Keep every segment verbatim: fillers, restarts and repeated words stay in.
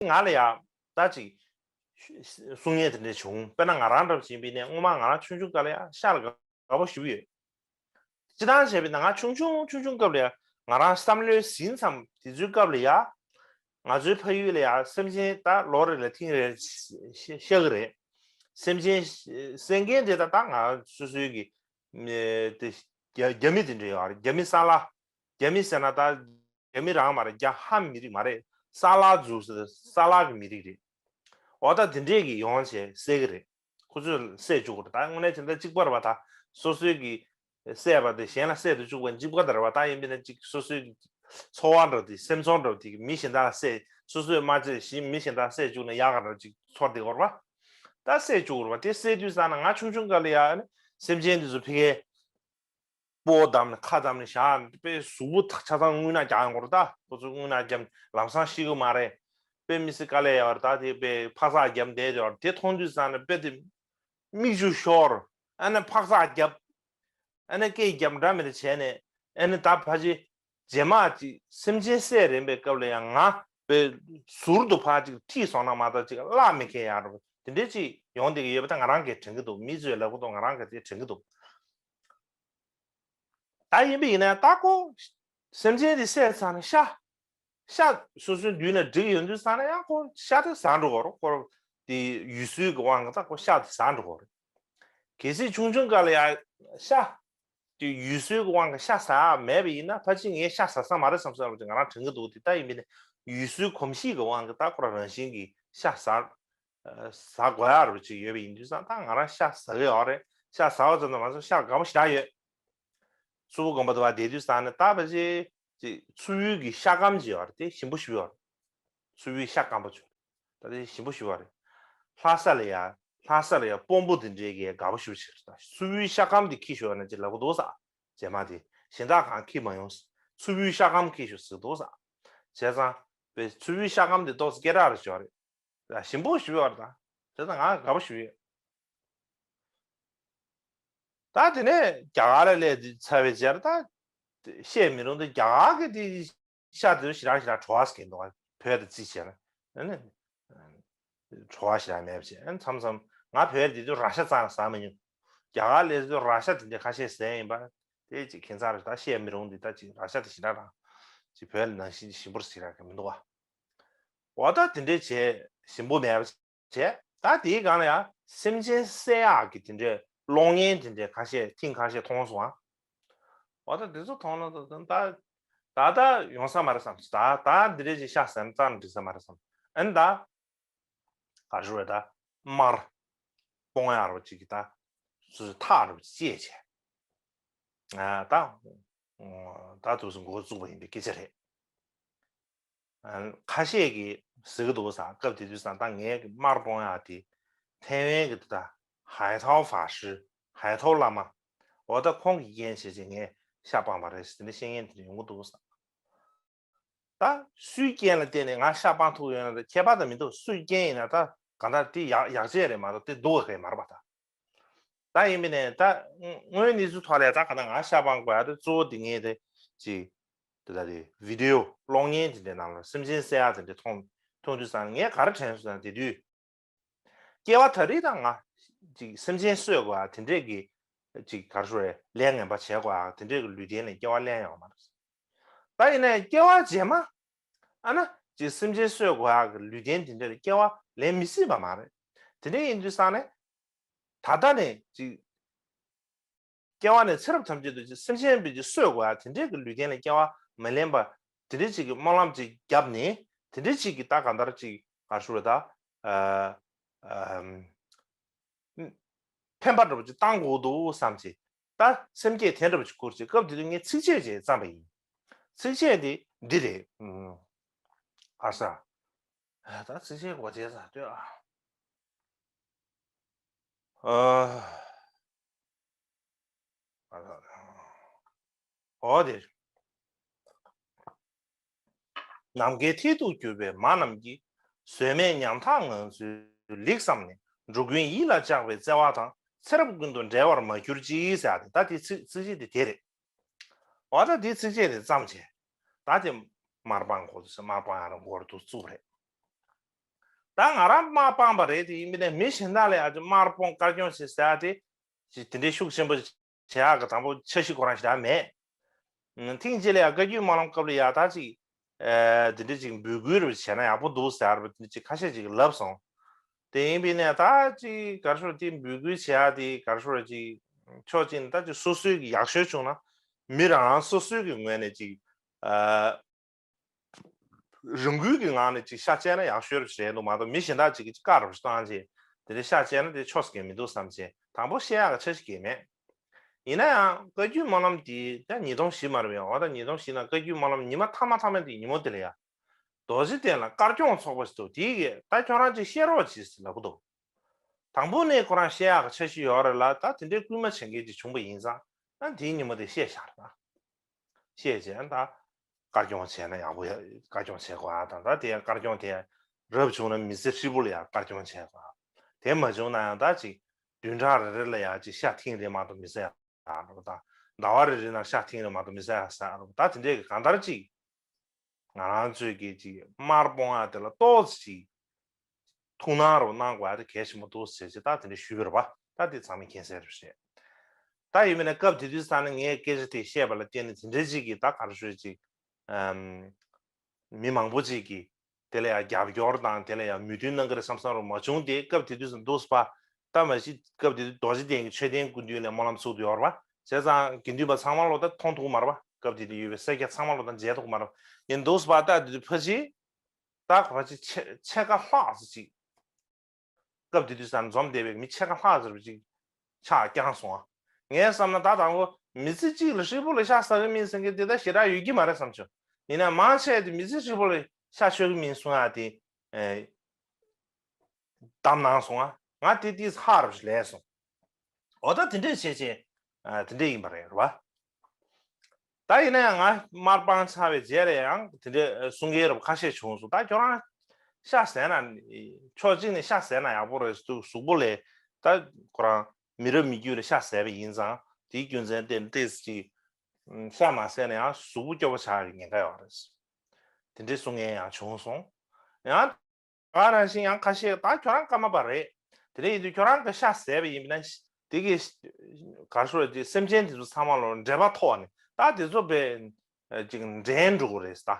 ང་ལ་ཡ་ད་ཅིག་གསུང་ཡས་དེ་འདྲ་བྱུང་། དཔེར་ན་ང་རང་འདྲ་བ་བྱིན་པ་ཡིན་ན་སྔོན་མ་ང་རང་ཆུང་ཆུང་སྐབས་ལ་ཡ་ཤ་ལ་དགའ་པོ་ཞེ་པོ་ཡོད། སྤྱིར་བཏང་བྱས་པ་ཡིན་ན་ང་ཆུང་ཆུང་ཆུང་ཆུང་སྐབས་ལ་ཡ་ང་རང་བསམ་བློའི་ཟིན་མཚམས་དེ་ཚོའི་སྐབས་ལ་ཡ་ང་ཚོའི་ཕ་ཡུལ་ལ་ཡ་སེམས་ཅན་ད་ལོ་རེ་ལ་ཐེངས་རེ་བཤད་ཀྱི་རེད། སེམས་ཅན་བསད་མཁན་དེ་ད་ད་ང་སོ་སོའི་གི་དེ་རྒྱ་མི་དེ་འདྲ་ཡོད་རེད། རྒྱ་མི་ས་ལ། རྒྱ་མི་ཟེར་ན་ད་རྒྱ་མི་རང་མ་རེད། རྒྱ་ཧ་མི་རིགས་མ་རེད། ས་ལ་ཟུག་ཟེར། ས་ལ་གི་མི་རིགས་རེད། འོ་ད་དེ་འདྲས་གི་ཡོང་བྱས་བསད་གི་རེད། ཁོ་ཚོས་བསད་བཅུག་གི་རེད། ད་དངོས་གནས་བྱས་ན་ད་གཅིག་པ་རེད་པ། ད་སོ་སོའི་གི་བསད་པ་དེ་གཞན་ལ་བསད་དུ་བཅུག་པ་གཅིག་པ་དེ་རེད་པ། ད་ཡིན་པས་ན་གཅིག་སོ་སོའི་གི་འཚོ་བ་འདྲ་དེ་སེམས་ཚོར་འདྲ་དེ་མི་གཞན་དག་བསད། སོ་སོས་མ་བྱས་གཞན་མི་གཞན་དག་བསད་བཅུག་ན་ཡག་ག་འདྲ་གཅིག་ཚོར་དེ་གོ་རེད་པ། ད་བསད་བཅུག་གི་རེད་པ། དེ་བསད་དུས་ཙ་ན་ང་ཆུང་ཆུང་སྐབས་ལ་ཡ་ནི་སེམས་ཅན་དེ་ཚོ་ཕ་གིའི་སྤོ་བོ་བསྡམས་ནས་ཁ་བསྡམས་ནས་བཞག་དཔེ་གཟུགས་པོ་ཆ་ཚང་རྔུལ་ནག་རྒྱག་ཡོང་གི་རེད། ད་ཁོ་ཚོ་རྔུལ་ནག་བརྒྱབ་ལམ་སང་ཤི་གི་མ་རེད། དཔེ་མི་སྲིད་དཀའ་ལས་ཡོད་རེད། ད་དེ་དཔེ་འཕག་འཚག་བརྒྱབ་བསྡད་ཡོད་རེད། དེ་མཐོང་དུས་ཙང་ནས་དཔེ་དེ་མིག་ཆུ་ཤོར། ཨ་ནི་འཕག་འཚག་བརྒྱབ། ཨ་ནི་སྐད་བརྒྱབ་འདྲ་མི་འདྲ་བྱས་ནས། ཨ་ནི་ད་ཕལ་ཆེར་རྗེས་མ་ཅིག་སེམས་ཅན་བསད་རན་པའི་སྐབས་ལ་ཡང་ང་དཔེ་ཟུར་དུ་ཕར་ཅིག་ཁྲིད་སོང་ན་མ་གཏོགས་ཅིག་བརླག་མི་ཁེལ་ཡག་རེད། དེ་འདྲའི་ཅིག་ཡོང་བསྡད་ཀྱི་ཡོད་པ་ད་ང་རང་གིས་དྲན་གྱི་འདུག་མི་ཚོས་ལབ་ཀྱི་འདུག་ང་རང་གིས་དེ་དྲན་གྱི་འདུག་ད་ཡིན་པ་ཡིན་ན་ད་ཁོ་སེམས་ཅན་དེ་བསད་ཚར་ནས་ཤ་ཤ་སོ་སོའི་མདུན་ལ་བསྒྲིགས་ཡོང་དུས་ཙང་ན་ཡང་ཁོ་ཤ་དེ་ཟ་འགྲོ་གི་རེད། ཁོ་དེ་ཡུལ་སྲོལ་གྱི་དབང་གིས་ད་ཁོ་ཤ་དེ་ཟ་འགྲོ་གི་རེད། གལ་སྲིད་ཆུང་ཆུང་སྐབས་ལ་ཡང་ཤ་དེ་ཡུལ་སྲོལ་གྱི་དབང་གིས་ཤ་ཟ་ཡག་མེད་པ་ཡིན་ན་ཕལ་ཆེར་ངས་ཤ་ཟ་ས་མ་རེད་བསམ་བསམ་ཅིག་ང་རང་དྲན་གྱི་འདུག་དེ་ལྟ་ཡིན་པས་ན་ཡུལ་སྲོལ་གོམས་གཤིས་ཀྱི་དབང་གིས་ད་ཁོ་རང་རང་བཞིན་གྱིས་ཤ་ཟ་ཟ་དགོས་ཡག་རེད་པ་ཅིག་ཡོད་པ་ཡིན་དུས་ཙང་ད་ང་རང་ཤ་ཟ་གི་ཡོད་རེད། ཤ་ཟ་བ་ཙམ་དུ་མ་ཟད་ཤ་དགའ་པོ་ཞེ་དྲག་ཡོད། མཚུར་ཕུ་དགོན་པ་དུ་བ་བསྡད་དུས་ཙང་ནས་ད་ཕལ་ཆེར་ཅིག་མཚུར་ཕུའི་གི་ཤ་སྐམ་ཅིག་ཡོད་རེད། དེ་ཞིམ་པོ་ཞེ་པོ་ཡོད་རེད། མཚུར་ཕུའི་ཤ་སྐམ་པོ་ཅིག་ཡོད་རེད། ད་དེ་ཞིམ་པོ་ཞེ་པོ་ཡོད་རེད། ལྷ་ས་ལ་ཡ་ལྷ་ས་ལ་ཡ་དཔོན་པོ་དེ་འདྲའི་གི་དགའ་པོ་ཞེ་པོ་ཅིག་རེད། ད་མཚུར་ཕུའི་ཤ་སྐམ་དེ་ཁྱེར་ཤོག་ན་ཅིག་ལབ་གི་འདུག་ས། རྗེས་མ་དེ་གཞན་དག་གང་ཁྱེར་མ་ཡོང་། མཚུར་ཕུའི་ཤ་སྐམ་ཁྱེར་ཤོག་ཟེར་གི་འདུག་ས། བྱས་ཙང་དཔེ་མཚུར་ཕུའི་ཤ་སྐམ་དེ་ཏོག་ཙམ་སྐད་གྲགས་རེ་ཞིག་ཡོད་རེད། ཞིམ་པོ་ཞེ་པོ་ཡོད་རེད། ད་དེ་ད་ང་དགའ་པོ་ཞེ་པོ་ཡོད། ད་དེ་ནས་རྒྱ་གར་ལ་སླེབས་ཚར་བའི་རྗེས་ད་བཤད་མི་རུང་། ད་རྒྱ་གར་གྱི་དེ་ཤ་དེ་ཚོ་ཞེ་དྲག་ཞེ་དྲག་བྲོ་བ་ཟེར་གྱི་འདུག་བོད་དང་རྩིས་བྱས་ན་ཨ་ནི་བྲོ་བ་ཞེ་དྲག་མེད་པ་བྱས། ཨ་ནི་མཚམས་མཚམས་ང་བོད་དེ་དུས་ར་ཤ་རྩ་ནས་ཟ་མི་མྱོང་། རྒྱ་གར་སླེབས་དུས་ར་ཤ་དེ་འདྲ་ཁ་ཤས་ཟས་ཡིན་པ་དེ་ཅིག་ཁྱད་མཚར་རེད། ད་བཤད་མི་རུང་། འདི་ད་ཅིག་ར་ཤ་དེ་ཞེ་དྲག་རང་ཅིག་བོད་ལ་ནང་བཞིན་ཞིམ་པོ་ཞེ་དྲག་གི་མི་འདུག་བ། འོ་ད་དེ་འདྲའི་བྱས་ཞིམ་པོ་མེད་པ་བྱས། ད་དེའི་སྒང་ལ་ཡང་སེམས་ཅན་བསད་ཡག་གི་དེ་འདྲའི་གློག་བརྙན་དེ་འདྲའི་ཁ་ཤས་ཐེངས་ཁ་ཤས་མཐོང་སོང་ཨ། འོ་ད་དེ་ཚོ་མཐོང་ན་ད་ད་ད་ད་ཡོང་ས་མ་རེད་བསམ། ད་ད་འདི་འདྲའི་ཅིག་ཤ་ཟ་ན་རྩ་ནས་འགྲིག་ས་མ་རེད་བསམ། ཨ་ནི་ད་ག་རེ་ཞུ་དགོས་རེད། ད་དམར་སྤོང་ཡག་རོ་ཅིག་གི་ད་སོ་སོའི་ཐག་རོ་ཅིག་བཅད་བྱས། ཨ་ད་ད་དུས་སུ་འགོ་བཙུགས་པ་ཡིན་པའི་སྐད་ཆ་རེད། ཁ་ཤས་ཀྱིས་ཟེར་གྱི་འདུག་ས། སྐབས་དེ་དུས་ས་ད་ངས་ཀྱི་དམར་གཏོང་ཡག་དེ་ཐའེ་ཝན་གྱི་ད་ཧའེ་ཐའོ་ཧྥ་ཧྲི། ཧའེ་ཐའོ་བླ་མ། འོ་ད་ཁོང་གི་རྐྱེན་བྱས་བྱས་ངས་ཤ་སྤངས་པ་རེད་ཟེར་ནས་བཤད་མཁན་དེ་འདྲ་ཡོང་གི་འདུག་ས། ད་སུའི་རྐྱེན་ལ་བརྟེན་ནས་ང་ཤ་སྤང་ཐུབ་ཡོད་ན་ད་ཁྱད་པར་ད་མི་འདུག་སུའི་རྐྱེན་ཡིན་ན་ད་གང་ལྟར་དེ་ཡག་ཡག་བྱས་རེད་མ་གཏོགས་དེ་སྡུག་པ་གང་ཡང་མ་རེད་པ་ད། ད་ཡིན་པས་ནས་ད་དངོས་གནས་ཚུལ་ཐོག་ལ་ད་ག་ད་ང་ཤ་སྤང་དགོས་ཡ་དེ་གཙོ་བོ་དེ་ངས་དེ་ཅིག་དེ་ད་དེ་བི་ཌི་ཡོ་གློག་བརྙན་དེ་འདྲའི་ནང་ལ་སེམས་ཅན་བསད་ཡ་དེ་འདྲ་མཐོང་མཐོང་དུས་ཙང་ངས་ག་རེ་དྲན་སོང་ན་དེ་དུས་སྐྱེ་བ་ད་རེས་ད་ང་ཅིག་སེམས་ཅན་གསོད་དགོས་ཡ་དེ་འདྲས་ཀྱི་ཅིག་ག་རེ་ཞུ་རེད། ལས་ངན་པ་བྱེད་དགོས་ཡ་དེ་འདྲས་ཀྱི་ལུས་རྟེན་ལ་སྐྱེ་བ་ལེན་ཡོང་མ་རེད། ད་ཡིན་ནའི་སྐྱེ་བ་རྗེས་མ་ཨ་ན་ཅིག་སེམས་ཅན་གསོད་དགོས་ཡག་གི་ལུས་རྟེན་དེ་འདྲ་ལ་སྐྱེ་བ་ལེན་མི་སྲིད་པ་མ་རེད། དེ་འདྲ་ཡིན་དུས་ཙང་ནས་ད་ལྟ་ནས་ཅིག་སྐྱེ་བ་ནས་ཚེ་རབས་ཐམས་ཅད་དུ་ཅིག་སེམས་ཅན་པའི་ཅིག་གསོད་དགོས་ཡག་དེ་འདྲའི་གི་ལུས་རྟེན་ལ་སྐྱེ་བ་མི་ལེན་པ་དེ་འདྲའི་ཅིག་གི་སྨོན་ལམ་ཅིག་བརྒྱབ་ནས་དེ་འདྲའི་ཅིག་གི་ད་ག་འདར་ཅིག་ག་རེ་ཞུ་རེད་ད། ཨ་ཨམ། ཕན་པ་འདྲ་པོ་ཅིག་བཏང་དགོས་འདུག་བསམ་ཅིག་ད་སེམས་བསྐྱེད་དེ་འདྲ་པོ་ཅིག་བསྐུར་ཅིག་སྐབས་དེ་དུས་ངས་ཚིགས་བཅད་ཅིག་བརྩམས་པ་ཡིན། ཚིགས་བཅད་དེ་འདི་རེད། ཨ་ས། ད་ཚིགས་བཅད་གོ་བྱས་ས་ལྟོས་ཨ། ཨ་ཨ་ཨོ་དེ། ནམ་མཁའི་མཐིལ་དུ་གྱུར་པའི་མ་རྣམས་ཀྱིས། བཟོད་མེད་ཉམ་ཐག་ངང་ཚུལ་ལེགས་བསམས་ནས། འགྲོ་ཀུན་ཡིད་ལ་གཅགས་པའི་བརྩེ་བ་དང་། ཚེ་རབས་ཀུན་ཏུ་འབྲལ་བར་མ་གྱུར་ཅིག་ཟེར་ཡ་དེ་ད་དེ་ཚིག་ཚིགས་བཅད་དེ་དེ་རེད། འོ་ད་དེ་ཚིགས་བཅད་དེ་བརྩམས་བྱས། ད་དེ་མར་པང་གོ་དུ་མར་པང་ཡང་རང་གོ་རུ་དུ་བཙུགས་རེད། ད་ང་རང་དམར་སྤངས་པ་རེད་དེ་ཡིན་པ་ནས་མི་གཞན་དག་ལ་ཡང་དམར་སྤོང་དཀར་སྐྱོང་བྱེད་ཟེར་ཡ་དེ་ཅིག་དེ་འདྲའི་ཤུགས་ཆེན་པོ་བྱེད་ཡག་གི་དང་པོ་འཆར་གཞི་ཁོ་རང་ཞིག་ད་མེད། ཐེངས་གཅིག་ལ་ཡང་བཀའ་བརྒྱུད་སྨོན་ལམ་སྐབས་ལ་ཡང་ད་ཅིག་དེ་འདྲ་ཅིག་འབོད་སྐུལ་རེ་བྱས་ན་ཡག་པོ་འདུག་ཟེར་བ་དེ་འདྲ་ཅིག་ཁ་ཤས་ཅིག་ལབ་སོང་། དེ་ཡིན་པས་ནས་ད་ཅིག་ག་རེ་ཞུ་དེ་འབོད་སྐུལ་བྱེད་ཡག་དེ་ག་རེ་ཞུ་ཅིག་ཕྱོགས་གཅིག་ནས་ད་ཅིག་སོ་སོའི་གི་ཡག་ཤོས་བྱུང་ན་མི་རང་རང་སོ་སོའི་གི་ངོས་ནས་ཅིག་རང་འགུལ་གྱི་ངང་ནས་ཅིག་ཤ་བཅད་ན་ཡག་ཤོས་རེད་ཟེར་འདུག་མ་གཏོགས་མི་གཞན་དག་ཅིག་གིས་ཅིག་བཀག་རོགས་ཞིག་བཏང་རྗེས་དེ་འདྲའི་ཤ་བཅད་ན་དེ་ཆོག་ས་གི་མི་འདུག་བསམ་བྱས་དང་པོ་བཤད་ཡག་གི་འཆར་གཞི་གང་ཡང་མེད། ཡིན་ན་ཡང་བཀའ་བརྒྱུད་སྨོན་ལམ་འདི་ད་ཉིས་སྟོང་བཞི་མ་རེད་པས། འོ་ད་ཉིས་སྟོང་བཞི་ནང་བཀའ་བརྒྱུད་སྨོན་ལམ་ཉི་མ་མཐའ་མ་མཐའ་མ་འདི་ཉིན་མོ་དེ་ལ་ཡ་རྡོ་རྗེ་གདན་ལ་དཀར་སྐྱོང་ཚོགས་པ་ཞིག་འདུག་དེ་གིས་ད་ཁྱོད་རང་ཅིག་བཤད་རོགས་གྱིས་ཟེར་ལབ་གི་འདུག་དང་པོ་ནས་ཁོ་རང་བཤད་ཡག་གི་འཆར་གཞི་ཡོད་རེད་ལ། ད་དེ་འདྲའི་སྐུལ་མ་བྱེད་མཁན་ཅིག་བྱུང་པ་ཡིན་ཙང་ད་དེའི་ཉིན་མོ་དེ་བཤད་བཞག་རེད་ད། བཤད་བྱས་ད་དཀར་སྐྱོང་བྱས་ན་ཡག་པོ་ཡ། དཀར་སྐྱོང་བྱེད་དགོས་ཨ། ད་ད་དེ་དཀར་སྐྱོང་དེ་རབ་བྱུང་ན་མི་ཚེ་ཧྲིལ་པོ་ལ་ཡང་དཀར་སྐྱོང་བྱེད་དགོས་ཨ། དེ་མ་བྱུང་ན་ཡང་ད་ཅིག་བདུན་ཕྲག་རེ་རེ་ལ་ཡང་ཅིག་ཤ་ཐེངས་རེ་མ་གཏོགས་མི་ཟ་ཡ་རོགས་ད། ཟླ་བ་རེ་རེ་ནང་ཤ་ཐེངས་རེ་མ་གཏོགས་མི་ཟ་ཡ་ཟ་རོགས་ད། དེ་འདྲས་ཀྱི་གང་ལྟར་ཅིག་ང་རང་ཚོས་ཀྱི་ཅིག་དམར་སྤོང་ཡ་དེ་ལ་ཏོག་ཙམ་ཅིག་ཐུགས་སྣང་རོགས་གནང་དགོས་ཡ་དེ་གལ་ཆེན་པོ་འདུག་ཟེར་ཅིག་ད་དེ་འདྲ་ཞུས་པ་རེད་པ། ད་དེ་ཚང་མས་མཁྱེན་གསལ་རེད་བཤད། ད་ཡིན་མིན་ན་སྐབས་དེ་དུས་ཙང་ནས་ངས་སྐད་ཆ་དེ་བཤད་པ་ལ་བརྟེན་ནས་དེ་འདྲ་ཅིག་གིས་ད་ག་རེ་ཞུ་ཅིག་ཨམ། མི་མང་པོ་ཅིག་གིས་དེ་ལ་ཡང་རྒྱབ་སྐྱོར་དང་དེ་ལ་ཡང་མོས་མཐུན་གནང་གི་རེད་བསམ་བསམ་རོགས་མ་བྱུང་སྟེ། སྐབས་དེ་དུས་སུ་འདུག་སེ་པ་ད་མ་གཞི་སྐབས་དེ་དུས་རྡོ་རྗེ་གདན་གྱི་མཆོད་རྟེན་སྐུ་མདུན་ལ་སྨོན་ལམ་ཚུགས་ཏེ་ཡོད་རེད་པ། བྱས་ཙང་དགེ་འདུན་པ་ཚང་མ་ལོ་ད་མཐོང་ཐུབ་ཀྱི་མ་རེད་པ། སྐབས་དེ་དུས་ཡོད་པའི་སེར་སྐྱ་ཚང་མ་ལོ་ད་མཇལ་ཐུབ་ཀྱི་མ་རེད་པ། ཡིན་འདུག་སེ་པ་ད་དེ་དུས་ཕལ་ཆེར་ད་ཕལ་ཆེར་ཕྱེད་ཕྱེད་ཀ་ལྷག་ཙམ་ཅིག་སྐབས་དེ་དུས་ཙང་འཛོམས་བསྡད་པའི་མི་ཕྱེད་ཀ་ལྷག་ཙམ་ཅིག་ཆག་རྐྱང་སོང་ཨ། ངས་བསམ་ན་ད་དང་པོ་མི་ཚེ་གཅིག་ལ་ཧྲིལ་པོ་ལ་ཤ་ཟ་གི་མིན་ཟེར་མཁན་དེ་ད་ཞེ་དྲག་ཡོད་ཀྱི་མ་རེད་བསམ་བྱུང་། ཡིན་ན་མང་ཆེ་དེ་མི་ཚེ་ཧྲིལ་པོ་ལ་ཤ་མཆོད་ཀྱི་མིན་གསུང་ཡ་དེ་ཨེ། གཏམ་ནང་སོང་ཨ། ང་དེ་དུས་ཧ་རབ་ལས་སོང་། འོ་ད་དེ་འདྲས་བྱས་བྱས་ཨ་དེ་འདྲས་ཡིན་པ་རེད་རེད་བ། ད་ཡིན་ན་ཡང་ང་དམར་སྤངས་ཚར་བའི་རྗེས་ལ་ཡང་དེ་འདྲའི་གསུང་མཁན་རབ་ཁ་ཤས་བྱུང་སོང་། ད་ཁྱོད་རང་ཤ་ཟས་ན་ཕྱོགས་གཅིག་ནས་ཤ་ཟས་ན་ཡག་པོ་རེད་འདུག་གཟུགས་པོ་ལ་ད་ཁོ་རང་མི་རབས་མི་རྒྱུད་ལ་ཤ་ཟས་པ་ཡིན་ཙང་དེའི་རྒྱུ་མཚན་ཏེ་ཏེས་ཀྱི་ཤ་མ་ཟས་ན་ཡང་གཟུགས་པོ་སྐྱོ་པོ་ཆགས་ཀྱི་ཉེན་ཁ་ཡོད་རེད། དེ་འདྲའི་གསུང་མཁན་ཡང་བྱུང་སོང་། ཡང་ང་རང་བཞིན་ཡང་ཁ་ཤས་ད་ཁྱོད་རང་ཀརྨ་པ་རེད། དེ་འདྲ་ཡིན་དུས་ཁྱོད་རང་གི་ཤ་ཟས་པ་ཡིན་ན་དེ་གི་ག་རེ་ཞུ་དགོས་རེད། སེམས་ཅན་དེ་ཚོ་ཚང་མ་ལ་འབྲེལ་བ་ཐོགས་ནས་ད་དེ་ཚོ་བས་ཅིག་འདྲེན་འགྲོ་གི་རེད་ད།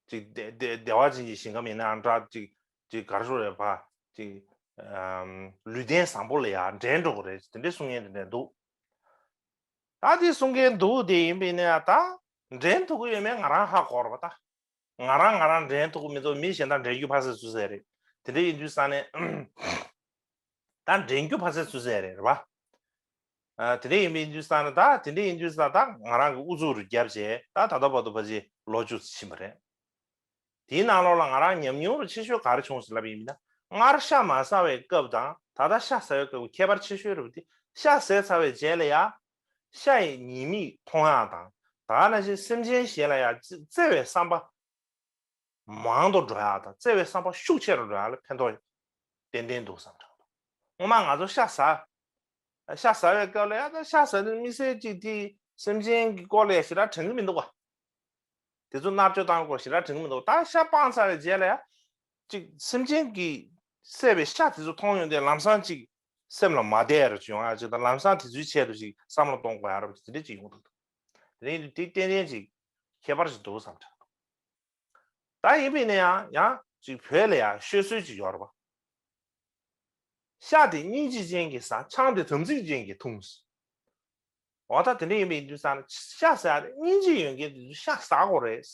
ཅིག་བདེ་བདེ་བདེ་བ་ཅན་གྱི་ཞིང་ཁམས་ཡིན་ནའང་འདྲ་ཅིག་ཅིག་ག་རེ་ཞུ་དགོས་རེད་ཕ་ཅིག་ལུས་རྟེན་བཟང་པོ་ལ་ཡང་འདྲེན་འགྲོ་གི་རེད། དེ་འདྲའི་གསུང་མཁན་དེ་འདྲ་འདུག་ད་དེ་གསུང་མཁན་འདུག་དེ་ཡིན་པས་ན་ད་འདྲེན་ཐུབ་ཀྱི་ཡོད་མེད་ང་རང་ཧ་གོ་རེད་པ་ད། ང་རང་ང་རང་འདྲེན་ཐུབ་ཀྱི་མི་འདུག་མི་གཞན་དག་འདྲེན་རྒྱུ་ཕ་སེ་ཚུད་ས་རེད། དེ་འདྲ་ཡིན་དུས་ས་ནས་ད་འདྲེན་རྒྱུ་ཕ་སེ་ཚུད་ས་རེད་རེད་པ། ཨ་དེ་འདྲ་ཡིན་པ་ཡིན་དུས་ས་ནས་ད་དེ་འདྲ་ཡིན་དུས་ས་ད་ང་རང་གི་ཨུ་ཚུགས་རུ་བརྒྱབ་བྱས་ད་ད་ལྟ་བར་དུ་ཕལ་ཆེར་ལོ་བཅུ་ཙམ་ཕྱིན་པ་རེད། དེའི་ནང་ལོགས་ལ་ང་རང་ཉམས་མྱོང་རུ་ཆེ་ཤོས་ག་རེ་བྱུང་ཟེར་ལབ་ཡིན་ན། སྔར་ཤ་མ་ཟ་བའི་སྐབས་དང་ད་ལྟ་ཤ་ཟ་བའི་སྐབས་ཀྱི་ཁྱད་པར་ཆེ་ཤོས་རེད་པ། དེ་ཤ་ཟས་ཚར་བའི་རྗེས་ལ་ཡང་ཤ་ཡི་ཉེས་དམིགས་མཐོང་ཡག་དང་ད་ག་ནང་བཞིན་སེམས་ཅན་གཞན་ལ་ཡང་བརྩེ་བའི་བསམ་པ་མང་དུ་འགྲོ་ཡག་དང་བརྩེ་བའི་བསམ་པ་ཤུགས་ཆེ་རུ་འགྲོ་ཡག་ལ་ཕན་ཐོགས་ཏན་ཏན་འདུག་བསམ་དྲན་འདུག་སྔོན་མ་ང་ཚོ་ཤ་ཟ། ཤ་ཟ་བའི་སྐབས་ལ་ཡང་ད་ཤ་ཟ་ནས་དམིགས་བསལ་གཅིག་དེ་སེམས་ཅན་གྱི་སྐོར་ལ་ཞེ་དྲག་དྲན་གྱི་མི་འདུག་ག་དེ་ཚོ་མནར་གཅོད་བཏང་སྐོར་ཞེ་དྲག་དྲན་གྱི་མི་འདུག་ད་ཤ་སྤངས་ཚར་བའི་རྗེས་ལ་ཡང་ཅིག་སེམས་ཅན་གྱིས་བསད་པའི་ཤ་དེ་ཚོ་མཐོང་ཡོང་དུས་ལམ་སང་ཅིག་སེམས་ལ་མ་བདེ་རུ་ཅིག་ཡོང་ཡ་ཅིག་དང་ལམ་སང་དེ་ཚོའི་ཆེད་དུ་ཅིག་བསམ་བློ་གཏོང་དགོས་ཡ་རུ་དེ་འདྲ་ཅིག་ཡོང་གི་འདུག་དེ་ནས་དེ་ཏན་ཏན་ཅིག་ཁྱད་པར་ཅིག་འདུག་བསམ་དྲན་འདུག་ད་ཡིན་པས་ན་ཡང་ཡང་ཅིག་བོད་ལ་ཡང་ཤོད་སྲོལ་ཅིག་ཡོད་རེད་པ། ཤ་དེ་སྙིང་རྗེ་ཅན་གྱིས་ཟ། ཆང་དེ་དམ་ཚིག་ཅན་གྱིས་འཐུང་། འོ་ད་དེ་འདྲ་ཡིན་པ་ཡིན་དུས་ཙང་ཤ་ཟ་ཡ་དེ་སྙིང་རྗེ་ཡོད་མཁན་དེ་ཚོས་ཤ་ཟ་དགོས་རེད།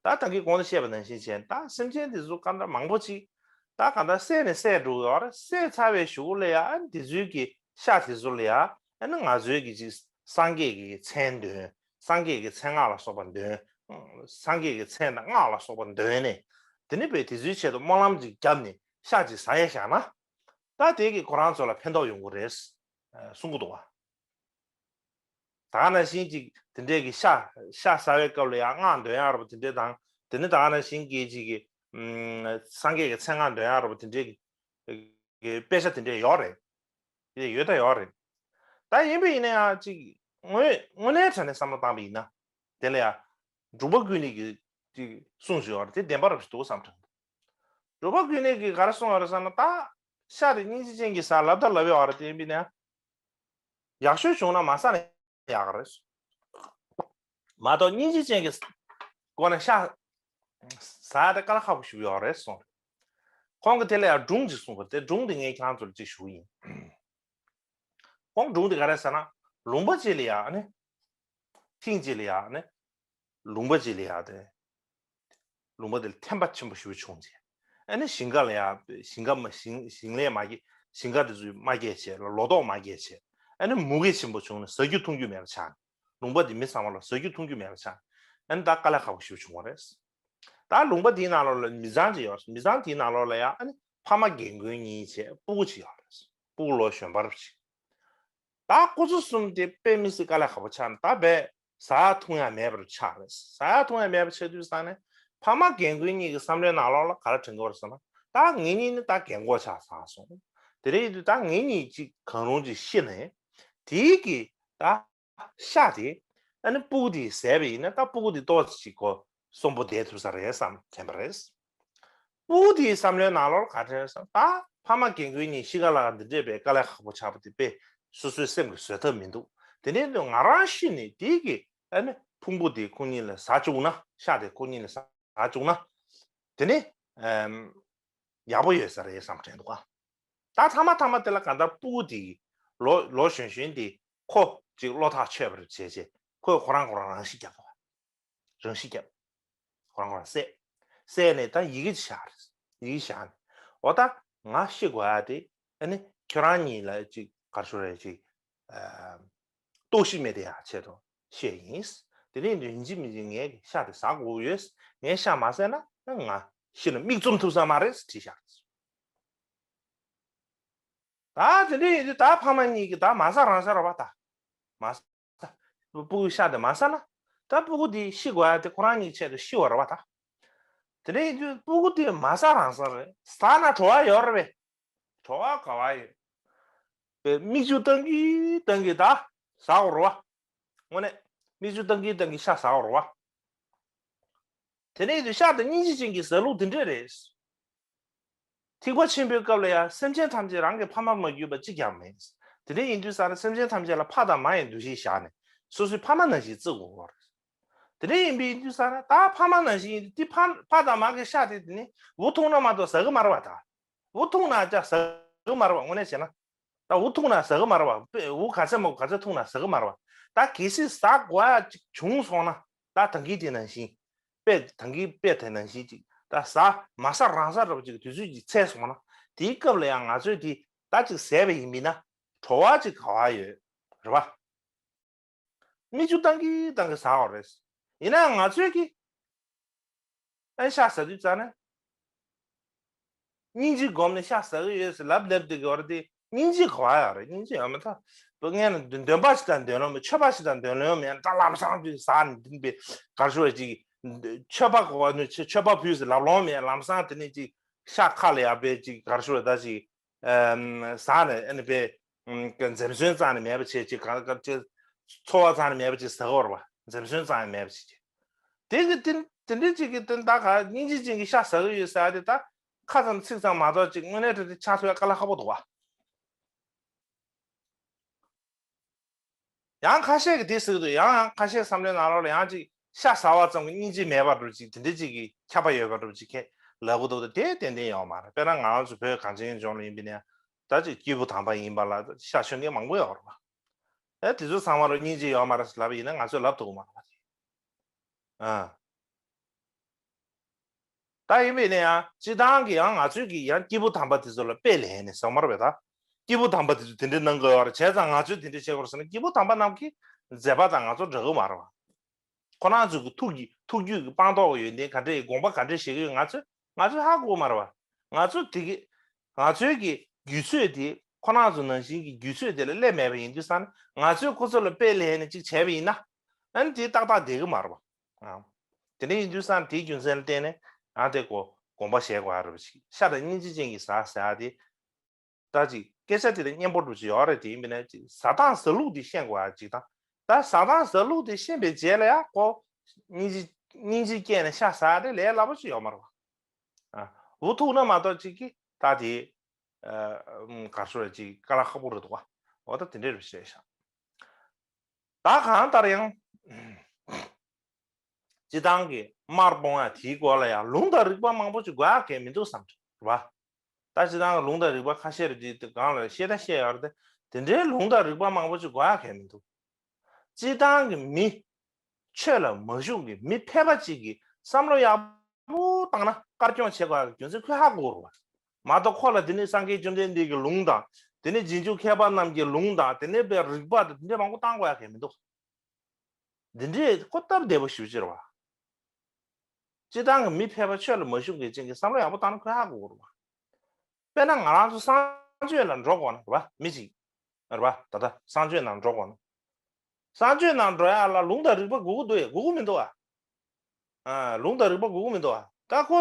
ད་ད་གིན་གོང་དུ་བཤད་པ་ནང་བཞིན་བྱས་ད་སེམས་ཅན་དེ་ཚོ་ག་འདྲ་མང་པོ་ཅིག་ད་ག་འདྲ་བསད་ནས་བསད་འགྲོ་གི་ཡོད་རེད། བསད་ཚར་བའི་གཞུག་ལ་ཡང་དེ་ཚོའི་གི་ཤ་དེ་ཚོ་ལ་ཡང་ཨ་ནི་ང་ཚོའི་གི་ཅིག་སངས་རྒྱས་ཀྱི་མཚན་འདོན། སངས་རྒྱས་ཀྱི་མཚན་སྔགས་ལ་སོགས་པ་འདོན། སངས་རྒྱས་ཀྱི་མཚན་དང་སྔགས་ལ་སོགས་པ་འདོན་ནས་དེ་ནི་བས་དེ་ཚོའི་ཆེད་དུ་སྨོན་ལམ་ཅིག་བརྒྱབ་ནས་ཤ་ཅིག་ཟ་ཡས་བཞག་ན་ད་དེ་གི་ཁོ་རང་ཚོ་ལ་ཕན་ཐོགས་ཡོང་གི་རེད་གསུང་གི་འདུག་བ། ད་ག་ནང་བཞིན་ཅིག་དེ་འདྲས་ཀྱི་ཤ་ཤ་ཟ་བའི་སྐབས་ལ་ཡང་སྔགས་འདོན་ཡག་རེད་པ་དེ་འདྲས་དང་དེ་ནི་ད་ག་ནང་བཞིན་གྱི་ཅིག་གི་སངས་རྒྱས་ཀྱི་མཚན་སྔགས་འདོན་ཡག་རེད་པ་དེ་འདྲས་ཀྱི་དཔེ་ཆ་དེ་འདྲས་ཡོད་རེད། དེ་ཡོད་ད་ཡོད་རེད། ད་ཡིན་པ་ཡིན་ན་ཡང་ཅིག་དངོས་དངོས་གནས་དྲང་གནས་བསམ་བློ་བཏང་པ་ཡིན་ན་དེ་ལ་ཡང་འབྲུག་པ་ཀུན་ལེགས་ཀྱི་ཅིག་གསུང་ཞིག་ཡོད་རེད། དེ་བདེན་པ་རེད་པ་ཞིག་འདུག་བསམ་དྲན། རུས་པ་ཀུན་ནས་ཀྱིས་ག་རེ་གསུངས་པ་རེད་ཟེར་ན། ད་ཤ་དེ་སྙིང་རྗེ་ཅན་གྱིས་ཟ་ལབ་ད་ལབ་ཡོད་རེད། དེ་ཡིན་པས་ན་ཡག་ཤོས་བྱུང་ན་མ་ཟ་ན་ཡག་རེད། མ་གཏོགས་སྙིང་རྗེ་ཅན་གྱི་སྒོ་ནས་ཤ་ཟ་ཡ་དེ་དཀའ་ལས་ཁག་པོ་ཞིག་ཡོད་རེད་གསུངས། ཁོང་གིས་དེ་ལ་ཡང་སྒྲུང་ཅིག་གསུངས་པ་རེད། དེ་སྒྲུང་དེ་ངས་ཁྱེད་རང་ཚོ་ལ་ཅིག་ཞུ་གི་ཡིན། ཁོང་སྒྲུང་དེ་ག་རེ་ཟེར་ན། ལུང་པ་ཅིག་ལ་ཡ་ཨ་ནི། ཐེངས་གཅིག་ལ་ཡ་ཨ་ནི། ལུང་པ་ཅིག་ལ་ཡ་དེ། ལུང་པ་དེ་ལ་ཐན་པ་ཆེན་པོ་ཞེ་པོ་བྱུང་རྗེས། ཨ་ནི་ཞིང་ཁ་ལ་ཡ། ཞིང་ཁ་མ་ཞིང་ཞིང་ལས་མ་སྐྱེས། ཞིང་ཁ་དེ་ཚོ་མ་སྐྱེས་བྱས། ལོ་ཏོག་མ་སྐྱེས་བྱས། ཨ་ནི་མུ་གེ་ཆེན་པོ་བྱུང་ནས་ཟ་རྒྱུ་འཐུང་རྒྱུ་མེད་པ་ཆགས་ནས། ལུང་པ་དེ་མི་ཚང་མ་ལ་ཟ་རྒྱུ་འཐུང་རྒྱུ་མེད་པ་ཆགས་ནས། ཨ་ནི་ད་དཀའ་ལས་ཁག་པོ་ཞེ་པོ་བྱུང་བ་རེད། ད་ལུང་པ་དེའི་ནང་ལོགས་ལ་མི་ཚང་ཅིག་ཡོད་རེད། མི་ཚང་དེའི་ནང་ལོགས་ལ་ཡ་ཨ་ནི་ཕ་མ་རྒན་རྒོན་གཉིས་བྱས་སྤུ་གུ་ཅིག་ཡོད་རེད། སྤུ་གུ་ལོ་གཞོན་པ་རེད་ཅིག་ད་ཁོ་ཚོ་གསུམ་དེ་དཔེ་མི་སྲིད་དཀའ་ལས་ཁག་པོ་ཆགས་ནས། ད་བས་ཟ་ཡ་འཐུང་ཡ་མེད་པར་ཆགས་རེད། ཟ་ཡ་འཐུང་ཡ་མེད་པ་ཆགས་དུས་ཙང་ནས་ཕ་མ་རྒན་རྒོན་གཉིས་ཀྱི་བསམ་བློའི་ནང་ལོགས་ལ་ག་རེ་དྲན་གྱི་ཡོད་རེད་ཟེར་ན། ད་ངེད་གཉིས་ནི་ད་རྒན་གོག་ཆགས་ཚར་སོང་། དེ་འདྲ་ཡིན་དུས་ད་ངེད་གཉིས་ཅིག་གང་རུང་ཅིག་ཤི་ནས། དེའི་གི་ད་ཤ་དེ་ཨ་ནི་སྤུ་གུ་དེས་ཟས་པ་ཡིན་ན། ད་སྤུ་གུ་དེ་ཏོག་ཙམ་ཅིག་གོ་གསོན་པོ་བསྡད་ཐུབ་ས་རེད་བསམ་དྲན་པ་རེད། སྤུ་གུ་དེའི་བསམ་བློའི་ནང་ལོགས་ག་དྲན་སོང་། ད་ཕ་མ་རྒན་རྒོན་གཉིས་ཤི་ག་ལ་ག་འདི་འདྲས་པའི་དཀའ་ལས་ཁག་པོ་ཆགས་པ་དེ་དཔེ་སོ་སོའི་སེམས་ཀྱིས་བཟོད་ཐབས་མི་འདུག་དེ་ནས་ང་རང་ཤི་ནས་དེའི་གི་ཨ་ནི་ཕུང་པོ་དེ་ཁོ་གཉིས་ལ་ཟ་བཅུག་ན། ཤ་དེ་ཁོ་གཉིས་ལ་ཟ་བཅུག་ན། དེ་ནས་ཨམ། ཡག་པོ་ཡོད་ས་རེད་བསམ་དྲན་འདུག་ག་ད་ཐ་མ་ཐ་མ་དེ་ལ་གང་ལྟར་སྤུ་གུ་དེ་ལོ་ལོ་གཞོན་གཞོན་དེ་ཁོ་ཅིག་བློ་ཐག་ཆོད་པ་རེད་བྱས་བྱས། ཁོས་ཁོ་རང་ཁོ་རང་རང་ཤི་བརྒྱབ་པ། རང་ཤི་བརྒྱབ། ཁོ་རང་ཁོ་རང་བསད། བསད་ནས་ད་ཡི་གེ་ཅིག་བཞག་རེད། ཡི་གེ་བཞག་ནས། འོ་ད་ང་ཤི་དགོས་ཡ་དེ་ཨ་ནི་ཁྱོད་རང་གཉིས་ལ་ཅིག་ག་རེ་ཞུ་རེད། ཅིག་ཨ། ལྟོགས་ཤི་མེད་དེ་ཡ་ཆེད་དུ་བཤད་ཡིན། དེ་ནས་ཡིན་གཅིག་མིན་གཅིག་ངས་ཤ་དེ་ཟ་དགོས་ཡོད། ངས་ཤ་མ་ཟས་ན་ང་ཤི་ན་མིག་བཙུམ་ཐུབ་ས་མ་རེད་བྲིས་བཞག་ད་དེ་འདྲ་ཡིན་དུས་ད་ཕ་མ་གཉིས་ཀྱིས་ད་མ་ཟ་རང་ཟ་རེད་བ། ད་མ་ཟ། སྤུ་གུའི་ཤ་དེ་མ་ཟ་ན། ད་སྤུ་གུ་དེ་ཤི་དགོས་ཡ་དེ་ཁོ་རང་གཉིས་ཆེད་དུ་ཤི་བ་རེད་བ། ད་དེ་འདྲ་ཡིན་དུས་སྤུ་གུ་དེ་མ་ཟ་རང་ཟ་རེད། ཟ་ན་བྲོ་བ་ཡོད་རེད་པས། བྲོ་བ་ག་བ་ཡོད། པའི་མིག་ཆུ་བཏང་གིན་བཏང་གིན་ད་ཟ་འོ་རེད་བ། དངོས་གནས་མིག་ཆུ་བཏང་གིན་བཏང་གིན་ཤ་ཟ་འོ་རེད་བ། དེ་ནས་དུ་ཤ་དང་སྙིང་རྗེ་ཅན་གྱི་ཟ་ལུགས་དེ་འདྲས་རེད། ཐེག་པ་ཆེན་པོའི་སྐབས་ལ་ཡང་སེམས་ཅན་ཐམས་ཅད་རང་གི་ཕ་མར་མ་གྱུར་པ་གཅིག་ཀྱང་མེད། དེ་འདྲ་ཡིན་དུས་ཙང་ནས་སེམས་ཅན་ཐམས་ཅད་ལ་ཕ་དང་མ་ཡི་འདུ་ཤེས་བཞག་ནས་སོ་སོའི་ཕ་མ་ནང་བཞིན་བརྩི་དགོས་པ་རེད། དེ་འདྲ་ཡིན་པའི་དུས་ཙང་ནས་ད་ཕ་མ་ནང་བཞིན་ཡིན་དུས་དེ་ཕ་ཕ་དང་མ་གི་ཤ་དེ་དེ་ནི་འུ་འཐུང་ན་མ་གཏོགས་ཟ་གི་མ་རེད་བ། ད་འུ་འཐུང་ན་ཅང་ཟ་གི་མ་རེད་བ། དངོས་གནས་བྱས་ན། ད་འུ་འཐུང་ན་ཟ་གི་མ་རེད་བ། དཔེ་འུ་ག་ཚད་མ་ག་ཚད་འཐུང་ན་ཟ་གི་མ་རེད་བ། ད་གལ་སྲིད་ཟ་དགོས་ཡ་ཅིག་བྱུང་སོང་ན། ད་ད་གིན་དེ་ནང་བཞིན། དཔེ་ད་གིན་དཔེ་དེ་ནང་བཞིན་ཅིག་ད་ཟ་མ་ཟ་རང་ཟ་འདྲ་པོ་ཅིག་དུས་ཚོད་ཅིག་ཚད་སོང་ན། དེའི་སྐབས་ལ་ཡང་ང་ཚོས་དེ་ད་ཅིག་ཟས་པ་ཡིན་མིན་ན་བྲོ་བ་ཅིག་ག་བ་ཡོད་རེད་བ། མིག་ཆུ་བཏང་གིན་བཏང་གིན་ཟ་བ་རེད། ཡིན་ནའང་ང་ཚོས་ཀྱི་ཨ་ཤ་ཟ་དུས་ཙ་ན། སྙིང་རྗེ་སྒོམ་ནས་ཤ་ཟ་གི་ཡོད་ཟེར་ལབ་ལབ་དེ་གི་བར་དེ་སྙིང་རྗེ་ག་བ་ཡོད་རེད། སྙིང་རྗེ་ཡོད་མ་ཐག་པ་ངས་ན་འདོན་པ་ཞིག་དང་འདོན་ལོང་མེད། མཆོད་པ་ཞིག་དང་འདོན་ལོང་མེད། ད་ལམ་སང་དུས་ཟ་ནས་འདུན་པའི་གར་ཞུ་བ་ཅིག་མཆོད་པ་གོ་བ་ནི་མཆོད་པ་ཕུལ་ཟེར་ལབ་ལོང་མེད། ལམ་སང་དེ་ནས་ཅིག་ཤ་ཁ་ལ་ཡར་བས་ཅིག་གར་ཞུ་བ་ད་ཅིག་ཟ་ནས་ཨ་ནི་པས། འཛེམ་ཟོན་རྩ་ནས་མེད་པ་བྱས་ཅིག་ག་ག་ཅིག་ཚོར་བ་རྩ་ནས་མེད་པ་ཅིག་ཟ་གི་བར་བ། འཛེམ་ཟོན་རྩ་ནས་མེད་པ་ཅིག་བྱས། དེ་གི་དེ་དེ་འདྲའི་ཅིག་གི་དེ་ད་ག་སྙིང་རྗེ་ཅན་གྱི་ཤ་ཟ་གི་ཡོད་ཟེར་ཡ་དེ་ད་ཁ་ཙམ་ཚིག་ཙམ་མ་གཏོགས་ཅིག་དངོས་གནས་དྲང་གནས་ཆགས་ཐུབ་ཡ་དཀའ་ལས་ཁག་པོ་འདུག་བ། ཡང་ཁ་ཤས་ཀྱིས་དེ་ཟེར་གི་འདུག་ཡང་ཡང་ཁ་ཤས་བསམ་བློའི་ནང་ལོགས་ལ་ཡང་ཅིག་ཤ་ཟ་བ་ཙམ་གྱིས་སྙིང་རྗེ་མེད་པ་འདྲ་ཅིག་དེ་འདྲ་ཅིག་གི་ཁྱབ་པ་ཡོད་པ་འདྲ་ཅིག་ཁས་ལབ་གི་འདུག་དེ་ཏན་ཏན་ཡོད་མ་རེད། དཔེར་ན་ང་རང་ཚོ་བོད་གངས་ཅན་ལྗོངས་ལ་ཡིན་པ་ཡིན་ན་ད་ཅིག་སྐྱེས་བུ་དམ་པ་ཡིན་པ་ལ་ཤ་མཆོད་མཁན་མང་པོ་ཡོད་རེད་པ། ཨེ་དེ་ཚོ་ཚང་མ་རུ་སྙིང་རྗེ་ཡོད་མ་རེད་ལབ་པ་ཡིན་ན་ང་ཚོས་ལབ་ཐུབ་ཀྱི་མ་རེད་པ། ཨ། ད་ཡིན་པས་ན་ཡང་སྤྱིར་བཏང་གི་ཡང་ང་ཚོས་ཀྱི་ཡང་སྐྱེས་བུ་དམ་པ་དེ་ཚོ་ལ་དཔེ་ལེན་ནས་ཟེར་མ་རེད་པས། ད་སྐྱེས་བུ་དམ་པ་དེ་ཚོ་དེ་འདྲའི་གནང་དགོས་ཡོད་རེད། བྱས་ཙང་ང་ཚོས་དེ་འདྲ་བྱེད་དགོས་རེད་ཟེར་ན་སྐྱེས་བུ་དམ་པ་རྣམས་ཀྱི་མཛད་པ་དང་ང་ཚོ་འདྲ་གི་མ་རེད་པ། ཁོ་རང་ཚོ་གི་ཐུགས་ཀྱི་ཐུགས་རྒྱུད་ཀྱི་སྤངས་རྟོགས་ཀྱི་ཡོན་ཏན་ག་འདྲ་ཡི་དགོངས་པ་ག་འདྲ་བཞེས་ཀྱི་ཡོད་ང་ཚོས་ང་ཚོས་ཧ་གོ་མ་རེད་པ། ང་ཚོ་དེ་གི་ང་ཚོའི་གི་རྒྱུད་ཚོད་དེ་ཁོ་རང་ཚོ་ནང་བཞིན་གྱི་རྒྱུད་ཚོད་དེ་ལ་སླེབས་མེད་པ་ཡིན་དུས་ཙང་ང་ཚོས་ཁོ་ཚོ་ལ་དཔེ་ལེན་ནས་ཅིག་བྱས་པ་ཡིན་ན། ཨ་ནི་དེ་ཏག་ཏག་བསྡད་གི་མ་རེད་པ། ཨ། དེ་འདྲ་ཡིན་དུས་ཙང་དེའི་རྒྱུ་མཚན་ལ་བརྟེན་ནས་ཨ་དེ་གོ་དགོངས་པ་བཞེས་དགོས་ཡ་རེད་པ། ཅིག་ཤ་དང་སྙིང་རྗེ་ཅན་གྱིས་ཟ་ཟེར་ཡ་དེ། ད་ཅིག་སྐད་ཆ་དེ་ལ་སྙན་པོ་འདྲ་ཅིག་ཡོད་རེད། དེ་ཡིན་པས་ན་ཅིག་ཟ་སྟངས་ཟ་ལུགས་དེ་ཤེས་དགོས་ཡ་ཅིག་དང་། ད་ཟ་སྟངས་ཟ་ལུགས་དེ་ཤེས་པའི་རྗེས་ལ་ཡ་ཁོ་སྙིང་རྗེ་སྙིང་རྗེ་སྐྱེས་ནས་ཤ་ཟ་ཡ་དེ་ལས་སླ་པོ་ཅིག་ཡོད་མ་རེད་པ། ཨ། འགོ་ཐུག་ན་མ་གཏོགས་ཅིག་གི་ད་དེ་གར་སོ་རེ་ཅིག་དཀའ་ལས་ཁག་པོ་རེད་འདུག་བ། འོ་ད་དེ་འདྲས་རེད་བཤད་ཤག་ད་གང་ལྟར་ཡང་། སྤྱི་བཏང་གི་དམར་སྤོང་ཡ་དེའི་སྐོར་ལ་ཡང་ལུང་དང་རིགས་པ་མང་པོ་ཅིག་དགོས་ཡ་གལ་མི་འདུག་བསམ་གྱི་རེད་བ། ད་སྤྱི་བཏང་གི་ལུང་དང་རིགས་པ་ཁ་ཤས་རེ་དེ་གང་ལ་བཤད་ད་བཤད་ཡོད་རེད་དེ། དེ་འདྲའི་ལུང་དང་རིགས་པ་མང་པོ་ཅིག་དགོས་ཡ་གལ་མི་འདུག་སྤྱི་བཏང་གི་མི་ཆོས་ལ་མ་ཞུགས་ཀྱི་མི་ཕལ་པ་ཅིག་གིས་བསམ་བློ་ཡག་པོ་བཏང་ན་དཀར་སྐྱོང་བྱེད་དགོས་ཡ་གི་རྒྱུ་མཚན་ཁོས་ཧ་གོ་རུ་བ། མ་གཏོགས་ཁོ་ལ་དེ་ནི་སངས་རྒྱས་བཅོམ་ལྡན་འདས་ཀྱི་ལུང་དང་དེ་ནི་རྗེས་འཇུག་མཁས་པ་རྣམས་ཀྱི་ལུང་དང་དེ་ནི་པའི་རིགས་པ་དང་དེ་འདྲའི་མང་པོ་བཏང་དགོས་ཡ་གལ་མི་འདུག་འདི་འདྲས་ཁོ་སྟབས་བདེ་པོ་ཞེ་པོ་ཅིག་རེད་བ། སྤྱི་བཏང་གི་མི་ཕལ་པ་ཆོས་ལ་མ་ཞུགས་མཁན་ཅན་གྱི་བསམ་བློ་ཡག་པོ་བཏང་ན་ཁོས་ཧ་གོ་གི་རེད་བ། དཔེར་ན་ང་རང་ཚོ་གསང་སྤྱོད་ལ་འགྲོ་དགོས་ན་རེད་བ། མི་གཅིག་རེད་བ། ད་ལྟ་གསང་སྤྱོད་ནང་འགྲོ་དགོས་ན། གསང་སྤྱོད་ནང་འགྲོ་ཡག་ལ་ལུང་དང་རིགས་པ་དགོས་ཀྱི་འདུག་ཡ། དགོས་ཀྱི་མི་འདུག་ཨ། ཨ། ལུང་དང་རིགས་པ་དགོས་ཀྱི་མི་འདུག་ཨ། ད་ཁོ་